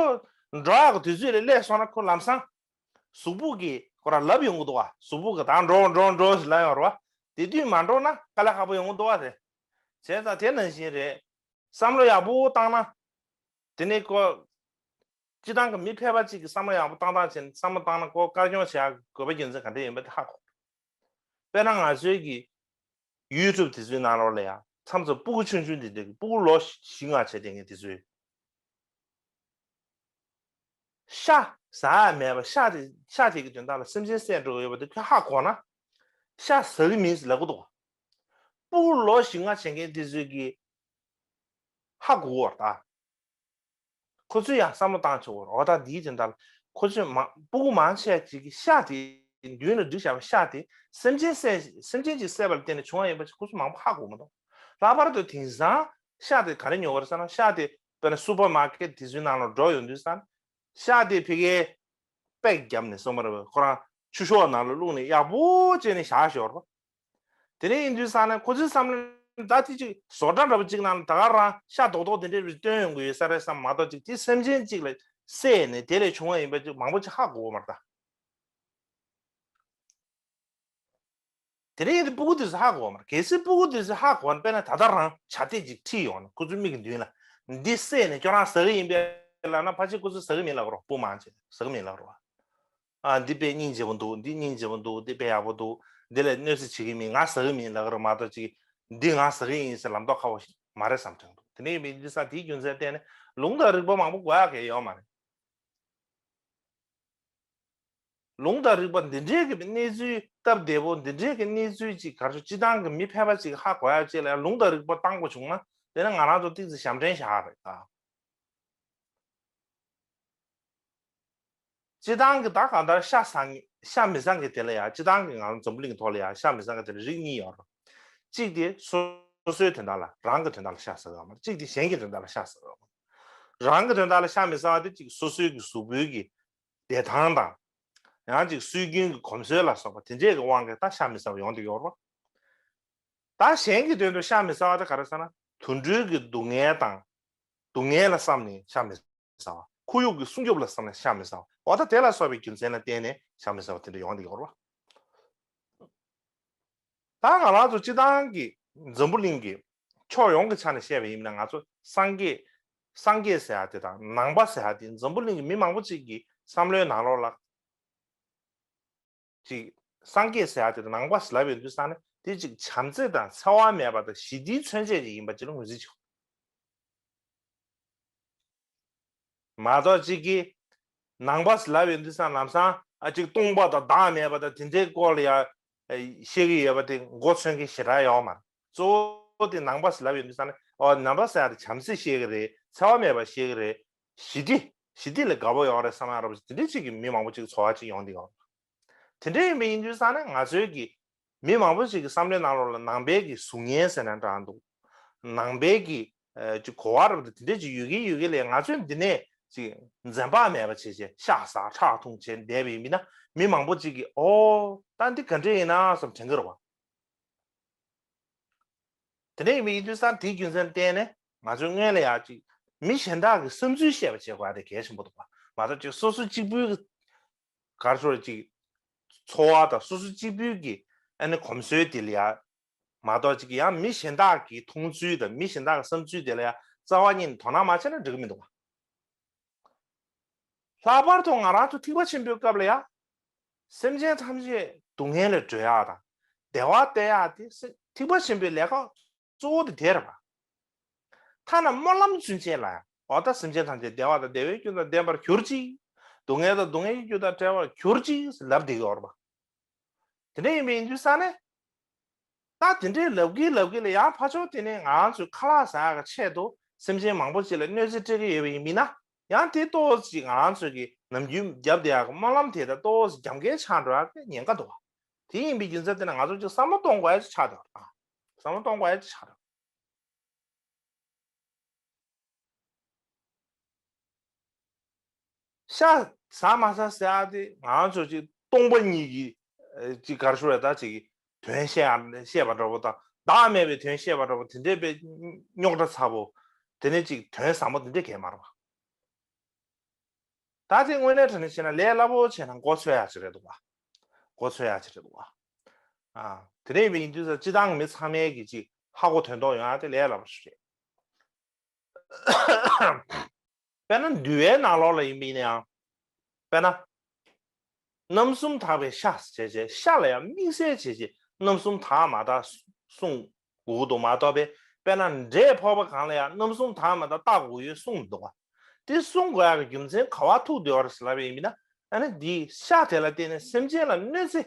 འགྲོ་ཡག་གི་དུས་ཚོད་ལ་སླེབས་སོང་ན་ཁོ་ལམ་སང་གཟུགས་པོ་གིས་ཁོ་རང་ལབ་ཡོང་གི་འདུག་ཨ། གཟུགས་པོ་གིས་ད་འགྲོ་འགྲོ་འགྲོ་ཟེར་ལབ་ཡོང་རེད་བ། དེ་དུས་མ་འགྲོ་ན་དཀའ་ལས་ཁག་པོ་ཡོང་གི་འདུག་ཨ། དེ་བྱས་ཙང་དེ་ནང་བཞིན་རེད། བསམ་བློ་ཡག་པོ་བཏང་ན། དེ་ནས་ཁོ། སྤྱི་བཏང་གི་མི་ཕལ་པ་གཅིག་གིས་བསམ་བློ་ཡག་པོ་བཏང་སྟངས་བྱས་ནས་བསམ་བློ་བཏང་ན་ཁོ་དཀར་སྐྱོང་བྱེད་ཡག་དགོས་པའི་རྒྱུ་མཚན་ག་འདྲ་ཡིན་པ་དེ་ཧ་གོ། དཔེར་ན་ང་ཚོའི་གི་ཡུ་ཊུབ་དེ་ཚོའི་ནང་ལོགས་ལ་ཡང་མཚམས་མཚམས་སྤུ་གུ་ཆུང་ཆུང་དེ་འདྲ་གི་སྤུ་གུ་ལོ་བཞི་ལྔ་བྱས་བསྡད་མཁན་དེ་ཚོས། ཤ་ཟ་ཡ་མེད་པ་ཤ་དེ་ཤ་དེ་གི་དོན་དག་ལ་སེམས་ཅན་བསད་འགྲོ་གི་ཡོད་པ་དེ་ཁོས་ཧ་གོ་ན། ཤ་ཟ་གི་མིན་ཟེར་ལབ་གི་འདུག་སྤུ་གུ་ལོ་བཞི་ལྔ་བྱེད་མཁན་དེ་ཚོས་གི་ཧ་གོ་བར་ད། ཁོ་ཚོས་ཡང་བསམ་བློ་བཏང་ཆོག་གོ། འོ་ད་འདིའི་དོན་དག་ལ་ཁོ་ཚོས་མ་སྤུ་གུ་མང་ཆེ་ཅིག་གིས་ཤ་དེ་མདུན་ལ་བསྒྲིགས་བཞག་པ་ཤ་དེ་སེམས་ཅན་བསད་སེམས་ཅན་ཅིག་བསད་པ་ལ་བརྟེན་ནས་བྱུང་བ་ཡིན་པ་ཅིག་ཁོ་ཚོས་མང་པོ་ཧ་གོ་མི་འདུག་ལྷག་པར་དུ་དེང་སང་ཤ་དེ་ག་རེ་ཉོ་གི་རེད་ཟེར་ན་ཤ་དེ་དཔེར་ན་སུ་པར་མར་ཀེཊ་དེ་ཚོའི་ནང་ལ་འགྲོ་ཡོང་དུས་ཙང་ཤ་དེ་ཕ་གིའི་པེག་བརྒྱབ་ནས་སོང་བ་རེད། ཁོ་རང་ཆུ་ཤོག་ནང་ལ་བླུགས་ནས་ཡག་པོ་བྱས་ནས་བཞག་ཞོར་བ། དེ་ནས་ཡིན་དུས་ཙང་ནས་ཁོ་ཚོའི་བསམ་བློ་ད་དེ་ཅིག་བཟོ་གྲྭ་འདྲ་པོ་ཅིག་ནང་ལ་ད་ག་རང་ཤ་རྡོག་རྡོག་དེ་འདྲས་རེ་བཏོན་ཡོང་གི་ཡོད་ས་རེད་བསམ་མ་གཏོགས་ཅིག་དེ་སེམས་ཅན་ཅིག་ལ་བསད་ནས་དེ་ལས་བྱུང་བ་ཡིན་པ་ཅིག་མང་པོ་ཅིག་ཧ་གོ་གི་མ་རེད་ད། དེ་ནས་ཡིན་དུས་སྤུ་གུ་དེ་ཚོ་ཧ་གོ་གི་མ་རེད། གལ་སྲིད་སྤུ་གུ་དེ་ཚོས་ཧ་གོ་ན་དཔེར་ན་ད་ལྟ་རང་བྱ་དེ་ཅིག་ཁྲིད་ཡོང་ན་ཁོ་ཚོའི་མིག་གི་མདུན་ལ་འདི་བསད་ནས་ཁྱོད་རང་ཟ་གི་ཡིན་པས་ལབ་ན་ཕལ་ཆེར་ཁོ་ཚོས་ཟ་གི་མིན་ལབ་ཀྱི་རེད། སྤུ་མང་ཆེ་ཟ་གི་མིན་ལབ་ཀྱི་རེད་བ། ཨ། འདི་དཔེ་སྙིང་རྗེ་པོ་འདུག་འདི་སྙིང་རྗེ་པོ་འདུག་འདི་དཔེ་ཡག་པོ་འདུག་འདི་ལས་གནོད་འཚེ་བྱེད་ཀྱི་མིན། ང་ཟ་གི་མིན་ལབ་ཀྱི་རེད་མ་གཏོགས་ཅིག་འདི་ང་ཟ་གི་ཡིན་ཟེར་ལབ་མདོག་ཁ་པོ་ཞིག་མ་རེད་བསམ་དྲན་འདུག་དེ་འདྲ་ཡིན་པའི་འདི་ས་དེའི་རྒྱུ་མཚན་བརྟེན་ནས་ལུང་དང་རིགས་པ་མང་པོ་དགོས་ཡག་གི་ཡོད་མ་རེད། ལུང་དང་རིགས་པ་འདི་འདྲའི་གི་གནས་ཚུལ་སྟབས་བདེ་པོ་འདི་འདྲའི་གི་གནས་ཚུལ་ཅིག་ག་རེ་ཟེར་སྤྱི་བཏང་གི་མི་ཕལ་པ་ཅིག་ཧ་གོ་ཡག་ཅིག་ལ་ཡང་ལུང་དང་རིགས་པ་བཏང་དགོས་བྱུང་ན་དེ་ནི་ང་རང་ཚོ་ཏོག་ཙམ་ཞབས་འདྲེན་བཞག་རེད་ད། སྤྱི་བཏང་གི་ད་གང་ལྟར་ཤ་ཟ་མཁན་ཤ་མི་ཟ་མཁན་དེ་ལ་ཡང་སྤྱི་བཏང་གི་ང་རང་འཛམ་བུ་གླིང་གི་ཐོག་ལ་ཡང་ཤ་མི་ཟ་མཁན་དེ་ལ་རིགས་གཉིས་ཡོད་རེད། གཅིག་དེ་སོ་སོའི་དོན་དག་ལ་རང་གི་དོན་དག་ལ་ཤ་ཟ་གི་ཡོད་མ་རེད། གཅིག་དེ་གཞན་གྱི་དོན་དག་ལ་ཤ་ཟ་གི་ཡོད་མ་རེད། རང་གི་དོན་དག་ལ་ཤ་མི་ཟ་བ་དེ་གཅིག་སོ་སོའི་གི་གཟུགས་པོའི་གི་བདེ་ཐང་དང་། ཡང་གཅིག་སྲོལ་རྒྱུན་གྱི་གོམས་སྲོལ་ལ་སོགས་པ་དེ་འདྲས་ཀྱི་དབང་གིས་ད་ཤ་མི་ཟ་བ་ཡོང་གི་ཡོད་རེད་བ། ད་གཞན་གྱི་དོན་དུ་ཤ་མི་ཟ་བ་དེ་ག་རེ་ཟེར་ན་དུད་འགྲོའི་གི་སྡུག་བསྔལ་དང་། སྡུག་བསྔལ་ལ་བསམ་ནས་ཤ་མི་ཟ་བ། ཁོར་ཡུག་གི་སྲུང་སྐྱོབ་ལ་བསམ་ནས་ཤ་མི་ཟ་བ། འོ་ད་དེ་ལ་སོགས་པའི་རྒྱུ་མཚན་ལ་བརྟེན་ནས་ཤ་མི་ཟ་བ་དེ་འདྲ་ཡོང་གི་ཡོད་རེད་བ། ད་ང་རང་ཚོ་སྤྱི་བཏང་གི་འཛམ་བུ་གླིང་གི་ཕྱོགས་ཡོངས་ཀྱི་ཆ་ནས་བཤད་པ་ཡིན་ན་ང་ཚོ་སངས་རྒྱས། སངས་རྒྱས་ཟེར་ཡ་དེ་དང་ནང་པ་ཟེར་ཡ་དེ་འཛམ་བུ་གླིང་གི་མི་མང་པོ་ཅིག་གི་བསམ་བློའི་ནང་ལོགས་ལ་ཅིག་སངས་རྒྱས་ཟེར་ཡ་དེ་དང་ནང་པ་ཟེར་ལབ་ཡོང་དུས་ཙང་ནས་དེ་ཅིག་བྱམས་བརྩེ་དང་འཚེ་བ་མེད་པ་དང་ཞི་བདེའི་མཚོན་བྱེད་ཅིག་ཡིན་པ་ཅིག་ལ་ངོས་འཛིན་བྱེད། མ་གཏོགས་གཅིག་གིས་ནང་པ་ཟེར་ལབ་ཡོང་དུས་ཙང་ལམ་སང་ཨ་ཅིག་སྟོང་པ་དང་བདག་མེད་པ་དང་དེ་འདྲའི་སྐོར་ལ་ཡང་བཤད་ཀྱི་ཡོད་པ་དེ་མགོ་ཚོས་མཁན་ཞེ་དྲག་ཡོད་མ་རེད། གཙོ་བོ་དེ་ནང་པ་ཟེར་ལབ་ཡོང་དུས་ཙང་ནས་ཨོ་ནང་པ་ཟེར་ཡ་དེ་བྱམས་བརྩེ་བཤད་ཀྱི་རེད། འཚེ་བ་མེད་པ་བཤད་ཀྱི་རེད། ཞི་བདེ་ཞི་བདེ་ལ་དགའ་པོ་ཡོད་རེད་བསམ་ཡ་རབས་དེ་འདྲའི་ཅིག་གི་མི་མང་པོ་ཅིག་ཚོར་བ་ཅིག་ཡོང་གི་ཡོད། དེ་འདྲ་ཡིན་པ་ཡིན་དུས་ཙང་ནས་ང་ཚོའི་གི་མི་མང་པོ་ཞིག་གི་བསམ་བློའི་ནང་ལོགས་ལ་ནང་པའི་གི་གཟུགས་བརྙན་ཟེར་ན་འདྲ་འདུག་ནང་པའི་གི་ཨ་ཅིག་གོ་བ་རབ་དང་དེ་འདྲ་ཅིག་ཡོད་ཀྱི་ཡོད་ཀྱི་ལས་ང་ཚོས་འདི་ནས་ཅིག་འཛེམ་བག་མེད་པ་བྱས་བྱས་ཤ་ཟ་ཁྲག་འཐུང་བྱས་བསྡད་པ་ཡིན་ན་མི་མང་པོ་ཅིག་གིས་ཨོ་ད་འདི་ག་འདྲ་ཡིན་ན་བསམ་དྲན་གྱི་རེད་བ། དེ་འདྲ་ཡིན་པ་ཡིན་དུས་ཙང་དེའི་རྒྱུ་མཚན་བརྟེན་ནས་ང་ཚོས་སྔོན་ལ་ཡང་ཅིག་མི་གཞན་དག་གི་བསམ་ཚུལ་བཤད་པ་བྱེད་དགོས་ཡ་དེ་གལ་ཆེན་པོ་འདུག་བ། མ་གཏོགས་ཅིག་སོ་སོ་གཅིག་པུའི་གར་ཤོར་ཅིག་འཚོ་བ་དང་སོ་སོ་གཅིག་པུའི་གི་ཨ་ནི་གོམས་སྲོལ་དེ་ལ་ཡ་མ་གཏོགས་ཅིག་ཡང་མི་གཞན་དག་གི་མཐོང་ཚུལ་དང་མི་གཞན་དག་གི་བསམ་ཚུལ་དེ་ལ་ཡ་རྩ་བ་ཉིད་ནས་དོ་སྣང་མ་བྱས་ན་འགྲིག་གི་མི་འདུག་བ། ལྷག་པར་དུ་ང་རང་ཚོ་ཐེག་པ་ཆེན་པོའི་སྐབས་ལ་ཡང་། སེམས་ཅན་ཐམས་ཅད་སྡུག་བསྔལ་ལས་སྒྲོལ་ཡག་དང་བདེ་བ་སྟེར་ཡག་དེ་སེ་ཐེག་པ་ཆེན་པོའི་ལས་ཀ་གཙོ་བོ་དེ་དེ་རེད་པ། ཐ་ན་སྨོན་ལམ་ཚུན་ཆད་ལ་ཡང་། འོ་ད་སེམས་ཅན་ཐམས་ཅད་བདེ་བ་དང་བདེ་བའི་རྒྱུ་དང་ལྡན་པར་གྱུར་ཅིག། སྡུག་བསྔལ་དང་སྡུག་བསྔལ་གྱི་རྒྱུ་དང་བྲལ་བར་གྱུར་ཅིག་ལབ་བསྡད་ཀྱི་ཡོད་རེད་པ། དེ་འདྲ་ཡིན་པ་ཡིན་དུས་ཙང་ནས། ད་དེ་འདྲའི་ལབ་ཀྱི་ལབ་ཀྱི་ལ་ཡང་ཕར་ཕྱོགས་དེ་ནས་ང་རང་ཚོའི་ཁ་ལག་ཟ་ཡག་གི་ཆེད་དུ་སེམས་ཅན་མང་པོ་ཅིག་ལ་གནོད་འཚེ་སྤྲད་ཀྱི་ཡོད་པ་ཡིན་མིན་ན། ཡང་དེ་ཏོག་ཙམ་ཅིག་ང་རང་ཚོས་ཀྱི་ནམ་རྒྱུན་བརྒྱབ་བསྡད་ཡག་གི་སྨོན་ལམ་དེ་དང་ཏོག་ཙམ་རྒྱབ་འགལ་ཆགས་འགྲོ་ཡག་གི་ཉེན་ཁ་འདུག་བ། དེ་ཡིན་པའི་རྒྱུ་མཚན་དེ་ནས་ང་ཚོ་ཅིག་བསམ་བློ་གཏོང་དགོས་ཡག་ཅིག་ཆགས་འདུག་བ། བསམ་བློ་གཏོང་དགོས་ཡག་ཅིག་ཆགས་འདུག་ཤ་ཟ་མ་ཟ་ཟེར་ཡག་དེ་ང་རང་ཚོ་ཅིག་སྟོང་པ་ཉིད་ཀྱི་ཨ་ཅིག་ག་རེ་ཞུ་དགོས་རེད། ད་ཅིག་དོན་བཤད་ཡག་བཤད་པ་འདྲ་པོ་དང་བདག་མེད་པའི་དོན་བཤད་པ་འདྲ་པོ་དེ་འདྲའི་དཔེ་རྙོག་དྲ་ཚ་པོ། དེ་ནས་ཅིག་དོན་ཟབ་མོ་དེ་འདྲ་གང་ཡང་མ་རེད་པ། ད་དེ་དངོས་གནས་དྲང་གནས་བྱས་ན་ལས་སླ་པོ་བྱས་ན་མགོ་ཚོས་ཡག་ཅིག་རེད་འདུག་བ། མགོ་ཚོས་ཡག་ཅིག་རེད་འདུག་བ། ཨ། དེ་འདྲ་ཡིན་པ་ཡིན་དུས་ཙང་སྤྱིར་བཏང་མི་ཚང་མས་ཀྱི་ཅིག་ཧ་གོ་དོན་རྟོགས་ཡོང་ཡག་དེ་ལས་སླ་པོ་ཞིག་རེད། དཔེར་ན་འདུལ་བའི་ནང་ལོགས་ལ་ཡིན་པ་ཡིན་ན་ཡང་། དཔེར་ན། རྣམ་གསུམ་དག་པའི་ཤ་ཟེར་བྱས། ཤ་ལ་ཡང་དམིགས་བསལ་བྱས་བྱས་རྣམ་གསུམ་དག་མ་དག་གསུང་དགོས་འདུག་མ་གཏོགས་པས། དཔེར་ན་འབྲས་ཕོག་པ་གང་ལ་ཡང་རྣམ་གསུམ་དག་མ་དག་བལྟ་དགོས་ཡོད་གསུངས་འདུག་བ། དེ་གསུང་དགོས་ཡག་གི་རྒྱུ་མཚན་ག་པར་ཐུག་བསྡད་པ་རེད་ཟེར་ལབ་པ་ཡིན་ན། ཨ་ནི་འདི་ཤ་དེ་ལ་བརྟེན་ནས་སེམས་ཅན་ལ་གནོད་འཚེ་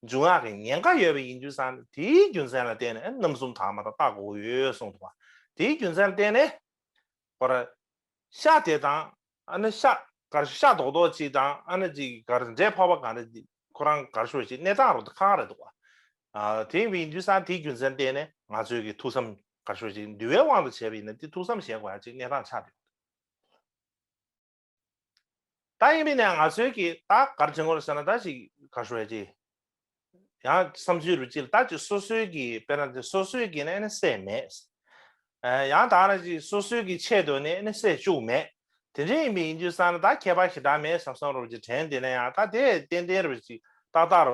འབྱུང་ཡག་གི་ཉེན་ཁ་ཡོད་པ་ཡིན་དུས་ཙང་། དེའི་རྒྱུ་མཚན་ལ་བརྟེན་ནས་རྣམ་གསུམ་དག་མ་དག་བལྟ་དགོས་ཡོད་གསུངས་འདུག་བ། དེའི་རྒྱུ་མཚན་ལ་བརྟེན་ནས། ཁོ་ར། ཤ་དེ་དང་། ཨ་ནི་ཤ། གར་ཤ་རྡོག་རྡོག་ཅིག་དང་། ཨ་ནི་ཅིག་གར་འབྲས་ཕོག་པ་གང་རེད། ཁོ་རང་གར་ཤོར་ཅིག་གནས་སྟངས་རུ་ཁག་ཁག་རེད་འདུག་བ། ཨ། དེ་ཡིན་དུས་ཙང་དེའི་རྒྱུ་མཚན་བརྟེན་ནས་ང་ཚོའི་གི་ཐུགས་བསམ་གར་ཤོར་ཅིག་འདུལ་བའི་དབང་དུ་བྱས་པ་ཡིན་ན་དེ་ཐུགས་བསམ་བཞེས་དགོས་ཡག་ཅིག་གནས་སྟངས་ཆགས་འདུག་ད་ཡིན་པས་ན་ང་ཚོའི་གི་ད་གར་བྱེད་དགོས་རེད་ཟེར་ན། ད་ཅིག་གར་ཤོར་ཅིག་ཡང་བསམ་ཚུལ་རུ་ཅིག་ལ་ད་ཅིག་སོ་སོའི་གི་དཔེར་ན་དེ་སོ་སོའི་གི་ནས་ནི་སྲས་མེད། ཨ། ཡང་དག་ན་ཅིག་སོ་སོའི་གི་ཆེད་དུ་ནས་ནི་སྲས་བཅུག་མེད། དེ་འདྲ་ཡིན་པའི་ཡིན་དུས་ཙང་ན་ད་ཁྱད་པར་ཞེ་དྲག་མེད་བསམ་བསམ་རུ་ཅིག་དྲན། དེ་ན་ཡང་ད་དེ་ཏན་ཏན་རུ་ཅིག་ཏག་ཏག་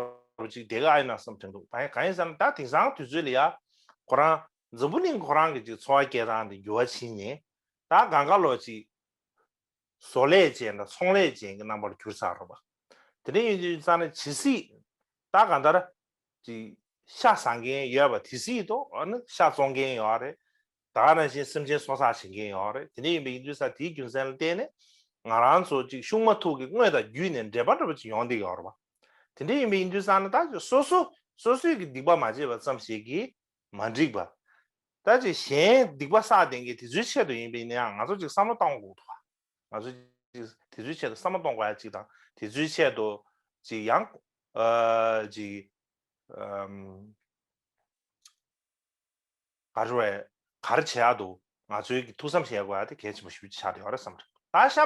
རུ་ཅིག་བསྡད་ཀྱི་ཨ་ཡིན་ན་བསམ་དྲན་འདུག་ད་གང་ཡིན་ཟེར་ན་ད་དེང་སང་དུས་ཚོད་ལ་ཡ་ཁོ་རང་འཛམ་བུ་གླིང་ཁོ་རང་གི་ཅིག་འཚོ་བ་སྐྱེལ་སྟངས་དེ་འགྱུར་བ་ཕྱིན་ནས། ད་གང་ག་ལོ་ཅིག་བཟོ་ལས་ཅན་དང་ཚོང་ལས་ཅན་གྱི་རྣམ་པར་གྱུར་ཚར་རེད་པ། དེ་འདྲ་ཡིན་དུས་ཙང་ནས་ཇི་སྲིད་ད་གང་ལྟར་ཅིག་ཤ་ཟ་མཁན་ཡོད་པ་དེ་སྲིད་དུ། ཨ་ནི་ཤ་བཙོང་མཁན་ཡོད་རེད། ད་ག་ནང་བཞིན་སེམས་ཅན་གསོ་ཚགས་བྱེད་མཁན་ཡོད་རེད། དེ་འདྲ་ཡིན་པ་ཡིན་དུས་ཙང་དེའི་རྒྱུ་མཚན་ལ་བརྟེན་ནས་ང་རང་ཚོ་ཅིག་ཤུགས་མ་ཐུག་གི་དངོས་དང་བརྒྱུད་ནས་འབྲེལ་པ་འདྲ་པོ་ཅིག་ཡོང་བསྡད་ཡོད་རེད་པ། དེ་འདྲ་ཡིན་པ་ཡིན་དུས་ཙང་ནས་ད་སོ་སོ་སོ་སོས་ཀྱི་སྡིག་པ་མ་བྱས་པ་ཙམ་ཞིག་གིས་མ་འགྲིག་པ། ད་ཅིག་གཞན་སྡིག་པ་བསགས་བསྡད་མཁན་དེ་ཚོའི་ཆེད་དུ་ཡིན་པ་ཡིན་ན་ཡང་ང་ཚོ་ཅིག་བསམ་བློ་གཏོང་དགོས་འདུག་བ། ང་ཚོ་ཅིག་དེ་ཚོའི་ཆེད་དུ་བསམ་བློ་གཏོང་དགོས་ཡ་ཅིག་དང་། དེ་ཚོའི་ཆེད་དུ་ཅིག་ཡང་ཨ་ཅིག་ཨམ་ག་རེ་བས་ག་རེ་བྱེད་ཡ་འདུག་ང་ཚོའི་གི་ཐུགས་བསམ་བཞེས་དགོས་ཡ་དེ་གལ་ཆེན་པོ་ཞེ་པོ་ཅིག་ཆགས་བསྡད་ཡོད་རེད་བསམ་རེད། ད་གཤམ།